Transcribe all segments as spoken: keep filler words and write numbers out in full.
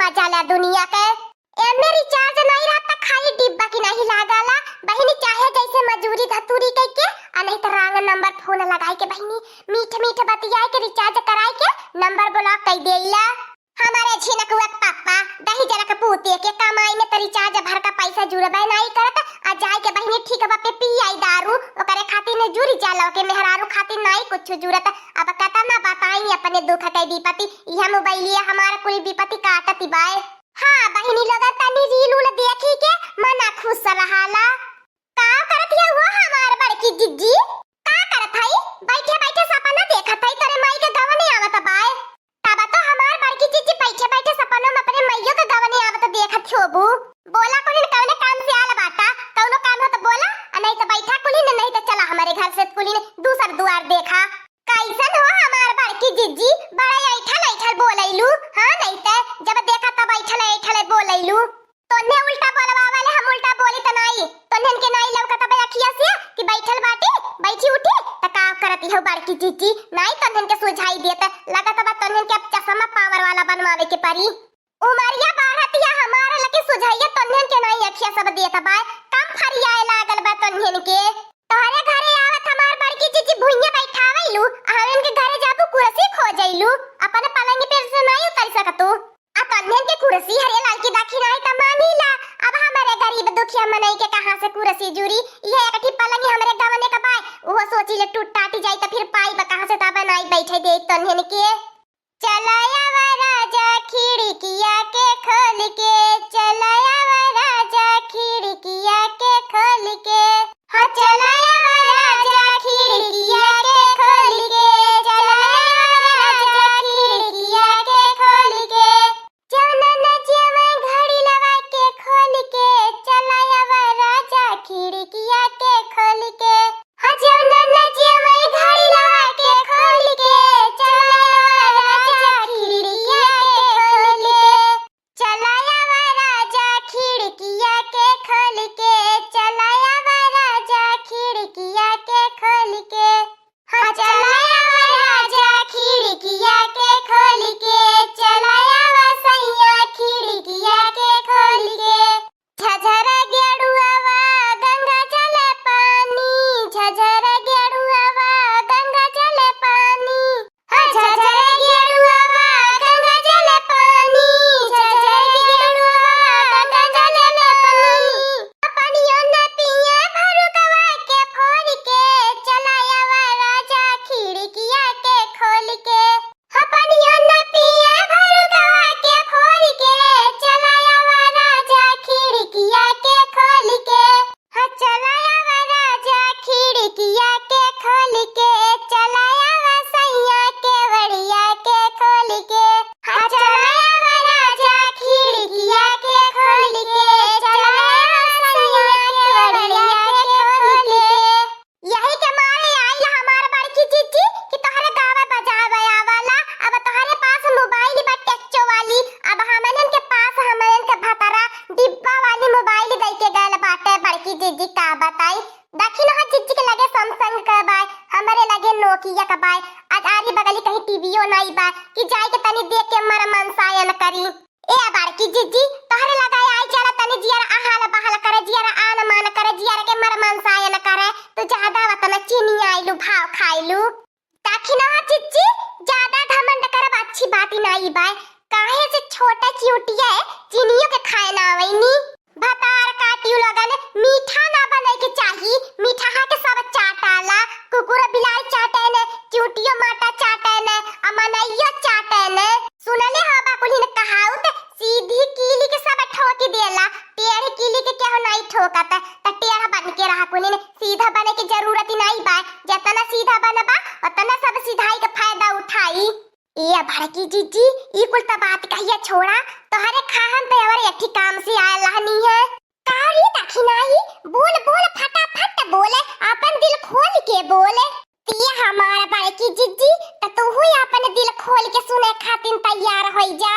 मजा ला दुनिया के। एमे recharge नाई रहत त खाली डिब्बा की नाई लागाला। बहिनी चाहे जैसे मजूरी धतूरी कइके, आ नहीं त wrong number phone लगाई के बहिनी मीठ मीठ बतियाई के recharge कराई के number block कइ देइला। हमरे झिनकुआ के पापा दही जरा के पूते के कमाई में त recharge भर का पैसा जुड़बे नाई करत, आ जाए के बहिनी ठीक बापे पी आई दारू, ओकरे खातिर ने जुरी जाला, ओके मेहरारू खातिर नाई कुछ जुड़त। अब कतना बताई अपने दुख के विपत्ति, इहे मोबाइलिया हमार कुल विपत्ति काटत बाय। हाँ बहिनी लोगन, तनी reel उल देखी के मना खुश रहाला। का करत हिया हो हमार बड़की जिज्जी? का करत हई? बैठे बैठे सपना देखत हई, तोरे माई के गवने आवत बाय। तब तो हमार बड़की जिज्जी बैठे बैठे सपना में अपने माइयो के गवने आवत देखत होबू। बोला कुलिन कवने काम से आल बाटा? कौनो काम हो तो बोला, आ नहीं तो बैठा कुलिन, नहीं तो चला हमरे घर से कुलिन दूसर दुआर देखा। कैसन हो हमार बड़की जिज्जी, बड़ा ऐठल ऐठल बोलैलू। हाँ नहीं ते जब देखा तब ऐठल ऐठल बोलैलू। तोन्हे उल्टा बोलवावले, हम उल्टा बोली त नाई। तोन्हन के नाई लौकत बा अखिया से कि बैठल बाटी, बैठी उठी त का करत हो बड़की जिज्जी? नाई तोन्हन के सुझाई देत, लगत बा तोन्हन के अब चश्मा power वाला बनवावे के परी। उमरिया बढ़तिया हमार, लेकिन सुझाइया तोन्हन के नाई अखिया सब देत बा, कम फरियाए लागल बा तोन्हन के। तोहरे घरे आवत हमार बड़की जिज्जी भुइयां बैठावैलू, आ हमन के घरे जाबू कुर्सी खोजैलू, अपन पलंग पे से नाई उतर सकतू। आ तोन्हन के कुर्सी हरे लाल की दाखी नाई त मानी ला। अब हमरे गरीब दुखिया मनई के कहाँ से कुर्सी जुरी? इहे एक ठी पलंग हमरे गवने का बाय, उहो सोची ले टूट टाटी जाई त फिर पाई बा कहाँ से, तब नाई बैठे दे तोन्हन के। चला आवा राजा खिड़किया के खोल के, चला आवा राजा खिड़किया के खोल के। हाँ, चला आवा राजा खिड़किया के खोल के, चला आवा राजा खिड़किया के खोल के। जौना नजिया में घड़ी लगा के खोल के, चला आवा राजा खिड़किया के खोल के। हाँ, जौना नजिया में घड़ी लगा के खोल के, चला आवा राजा खिड़किया के खोल के। चला आवा राजा खिड़किया के खोल के, चला आवा राजा खिड़किया के खोल के। हाँ, चला आवा राजा खिड़किया के खोल के, चला आवा सैया खिड़किया के खोल के। झझर गेड़ुआवा गंगा जल पानी, झझर गेड़ुआवा गंगा जल पानी। हाँ, झझर गेड़ुआवा गंगा जल पानी, झझर गेड़ुआवा गंगा जल पानी। पनियो न पिए भरुकवा के फोर के, चला आवा राजा खिड़किया के खोल के। हाँ, पनियो न पिए भरुकवा के फोर के, चला आवा राजा खिड़किया के खोल के। हाँ, चला आवा राजा खिड़किया के खोल के, चला आवा सैया केवड़िया के खोल के। हाँ, चला आवा राजा खिड़किया के खोल के, चला आवा सैया केवड़िया के खोल के। यही के मारे आइल हमार बड़की जिज्जी कि तोहरे गावे बजावे आवाला, अब तोहरे पास मोबाइल बा टच्चो वाली, अब हमनन के पास हमनन के भतरा डिब्बा वाली मोबाइल दे के गल बाटे बड़की जिज्जी, का बताई। दखिनहा जिज्जी के लगे Samsung के बाय, हमरे लगे Nokia के बाय। आज आरी बगली कहीं टीवीओ नाई बा कि जाए के तनी देख के मर मनसायन करी। ए बड़की जिज्जी, तोहरे लगे आई चला तनी जियर अहाल बहाल करे, जियर आन मान करे, जियर के मर मनसायन करे। तू ज्यादा वतना चीनी आइलू, भाव खाइलू। दखिनहा जिज्जी, ज्यादा घमंड करब अच्छी बात ही नाई बाय। काहे से छोटा चिउटिया है, चीनियो के खाए ना आवैनी। भतार काटियो लगन, मीठा ना बने के चाही, मीठा हा के सब चाटाला, कुकुर बिलाई चाटे ने, चिउटियो माटा चाटे ने, आ मनइयो चाटे ने। सुनले हो बा कुल्हिन कहाउत, सीधी कीली के सब ठोक देला, टेढ़ कीली के केहू नाई ठोकत, त टेढ़ बन के रहा कुल्हिन, सीधा बने के जरूरत ही नाई बा, जतना सीधा बनबा, ओतना सब सिधाई के फायदा उठाई। ए बड़की जिज्जी, ई कुल त बात कहिया छोड़ा, तोहरे खाहन त अवर एक ही काम से आयल रहनी है। का रे दखिनाही, बोल बोल फटाफट बोले, आपन दिल खोल के बोले। ते हमार बड़की जिज्जी, त तू ही आपन दिल खोल के सुने खातिन तैयार होई जा।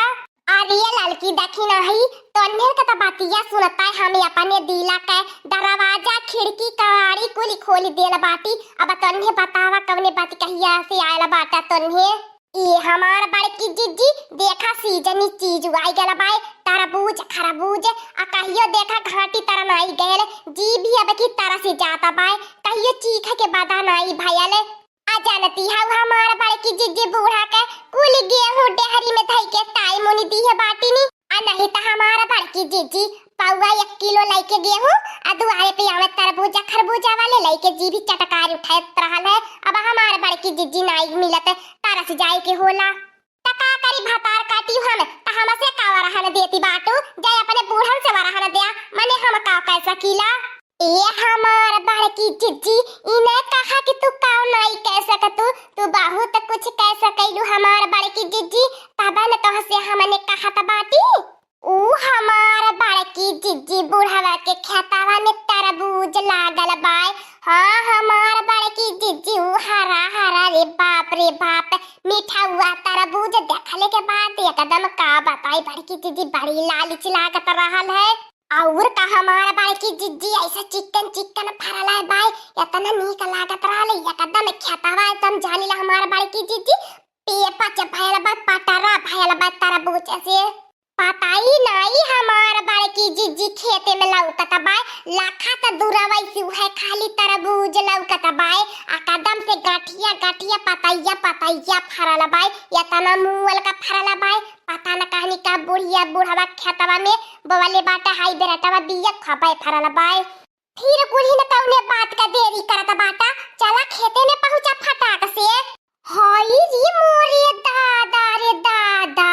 अरे ललकी दखिनाही, तोन्हन के त बतिया सुनता है, हम अपने दिला के दरवाजा, खिड़की, कवाड़ी कुल खोल देल बाटी। अब तोन्हे बतावा कवने बात कहिया से आयल बाटा तोन्हे। ए हमार बड़की जिज्जी, देखा सीजनी चीज आई गल बाय, तरबूज खरबूज, आ कहियो देखा घाटी तरन आई गयल, जी भी अब की तरस जात बाय, कहियो चीख के बदा नाई भयल। आ जानती हऊ हमार बड़की जिज्जी बूढ़ा के कुल गेहूं डेहरी में धई के ताई मुनी दीहे बाटिनी। आ नहीं त हमार बड़की जिज्जी पौआ एक किलो लइके गेहूं आ दुआरे पे आवे तरबूजा खरबूजा वाले लइके जी भी चटकार उठात रहल है। अब हमार बड़की जिज्जी नाई मिलत तरस जाए के होला। त का करी भतार काटी हम, त हमसे का वरहन देती बाटू, जाए अपने बूढ़न से वरहन द्या, मने हम का कह सकीला। ए हमार बड़की जिज्जी, ई न कहा कि तू काम नाई कह सकतू, तू बहुत कुछ कह सकैलू हमार बड़की जिज्जी, तब न तोहसे हमने कहत बाटी। ऊ हमार बड़की जिज्जी बुढ़वा के खेतवा में तरबूज लागल बाय। हाँ, हमार बड़की जिज्जी ऊ हरा हरा रे बाप रे बाप, मिठौआ तरबूज देखले के बाद एकदम का बताई बड़की जिज्जी बड़ी लालिच लागत रहल है। अउर का हमार बड़की जिज्जी ऐसा चिकन चिकन फरल है बाय, इतना नीक लागत रहल, एकदम खेतवा एकदम जानिला हमार बड़की जिज्जी पेपच भयल बा, पटरा भयल बा तरबूज से। पताई नाई हमार बड़की जिज्जी खेते में लौकत बाय, लाखा त दूरवै से उहै खाली तरबूज लौकत बाय, आ कदम से गठिया गठिया पतैया पतैया फरल बाय, इतना मुअल का फरल बाय, पता न कहनी का बुढ़िया बुढ़वा खेतवा में बोवले बाटे हाई बेरटवा बिया खबै फरल बाय। फिर कुल्ही न कौने बात का देरी करत बाटा, चला खेते में पहुँचा फटाक से। हाय रे मोरे दादा रे दादा,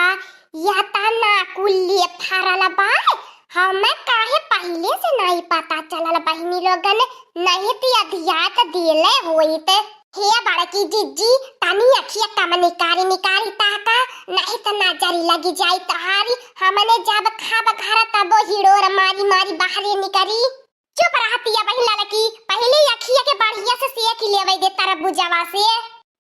या तना कुल्ले फरल बा, हमें काहे पहिले से नाई पता चलल बहिनी लोगन, नहीं त अधियात देले होइत। हे बड़की जिज्जी, तनी अखिया कम निकारी निकारी ताका, नहीं त नजरी लगी जाई तहारी। हमने जब खाब घर तबो हिड़ोर मारी मारी बाहरे निकरी। चुप रहतिया बहिन ललकी, पहिले अखिया के बढ़िया से सेक लेवे दे तरबूजवा से।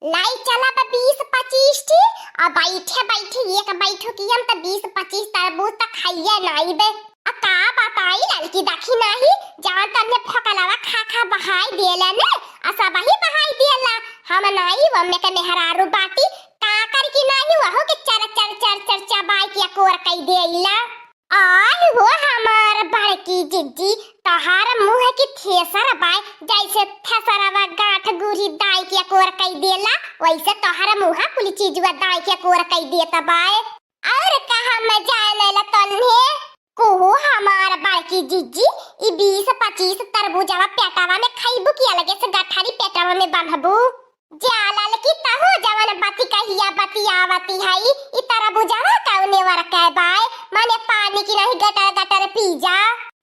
लाई चला बा बीस पच्चीस ठी, आ बैठे बैठे एक बैठो की हम त बीस पच्चीस तरबूज त खाइए नाई बे। आ का बताई ललकी, देखी नाही, जान तन्ने फकलवा खा खा बहाई देला ने, आ सबही बहाई देला। हम नाई, वम्मे के मेहरारू बाटी, का करी की नाही, वहू के चर चर चर चर चबाई के अकोर कई देला। आय हो हमार बड़की जिज्जी, तोहार मुँह की थेसर बाय, जैसे थेसरवा गांठ गुरी दाई के अकोर कई देला, वैसे तोहार मुँह कुल चीजवा दाई के अकोर कई देत बाय। और कहाँ में जाए लेला तन्हे? कुहू हमार बड़की जिज्जी, ई बीस पच्चीस तरबूजवा पेटवा में खइबू कि अलगे से गठरी पेटवा में बांधबू? जा ललकी, तहू जवन बाती कहिया बतियावती हई, ई तरबुजवा कउने वरकै बाय? माने पानी की नहीं गटर गटर पी जा।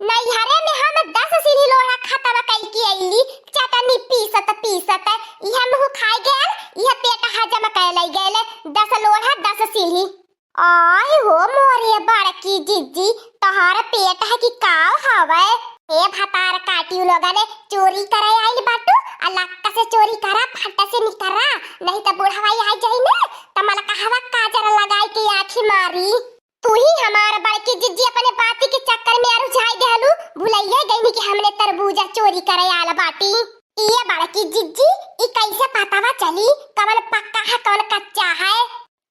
नैहरे में हम दस सीढ़ी लोढ़ा खतवा कई के अइली, चटनी पीसत पीसत, इहे मुँह खाए गयल, इहे पेट हजम कै लई गयल, दस लोढ़ा दस सीढ़ी। आय हो मोरे बड़की जिज्जी, तोहार पेट है कि काव हवे? ए भतार काटियो लोगन, चोरी करे आइल बाटू, आ लक्का से चोरी करा, फट्टा से निकरा, नहीं त बुढ़वा आ जाई ने, त मलकहवा काजर लगाई के आँखी मारी। तू ही हमार बड़की जिज्जी अपने बाती के चक्कर में अरुझाई देहलू, भुलैया गईनी कि हमने तरबूजा चोरी करे आल बाटी। ए बड़की जिज्जी, ई कैसे पतावा चली कवन पक्का है कवन कच्चा है?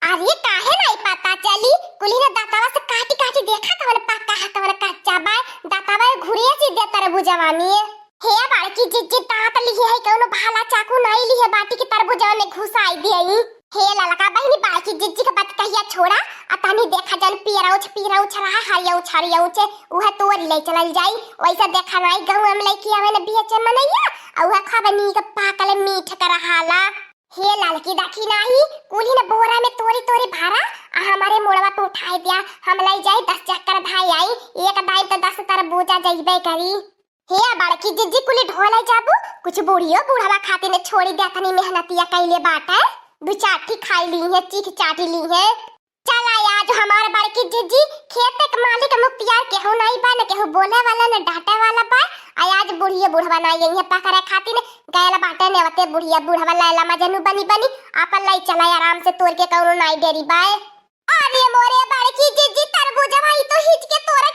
अरे काहे नाई पता चली? कुल्ही न दतवा से काटी काटी देखा कवन पक्का है कवन कच्चा बाय। दतवा घुरे से दे तरबुजवा में। हे बड़की जिज्जी, दांत लिहे है कौनो भाला चाकू नाई लिहे बाटी की तरबुजवा में घुसाई देई। हे ललका बहिनी, बड़की जिज्जी के बात कहिया छोड़ा, आ तनी देखा जन पियरौछ पियरौछ रहा हरियौछ हरियौछ, उहे तोरी ले चलल जाई। वैसे देखा नाई गहुआ में लेके आवे न बिहे चे मनैया, आ उहे खाबे नीक पाकल मीठ कर रहाला। हे ललकी, देखी नाही, कुल्ही न बोरा में तोरी तोरी भरा, आ हमारे मोड़वा पे उठाई दिया, हम लई जाई दस चक्कर भाई आई, एक दाई त दस तरबूजा जइबे करी। हे बड़की जिज्जी, कुल्ही ढोले जाबू, कुछ बूढ़ियो बूढ़वा खातिर ने छोड़ी दे, तनी मेहनतिया कैले बाटे, दू चार ठी खाई ली है, चीख चाटी ली है। चला आज हमार बड़की जिज्जी, खेते के मालिक मुख्तियार केहू नाई बा, न केहू बोले वाला, न डांटे वाला बा। आ आज बुढ़िए बुढ़वा नाई आई है पकड़े खातिर, गयल बाटे नेवते बुढ़िया बुढ़वा लैला मजनू बनी बनी, आपन लाई चला आराम से तोड़ के कौनो नाई डेरी बाय। अरे मोरे बड़की जिज्जी, तरबूजवा ई तो हिच के तोड़े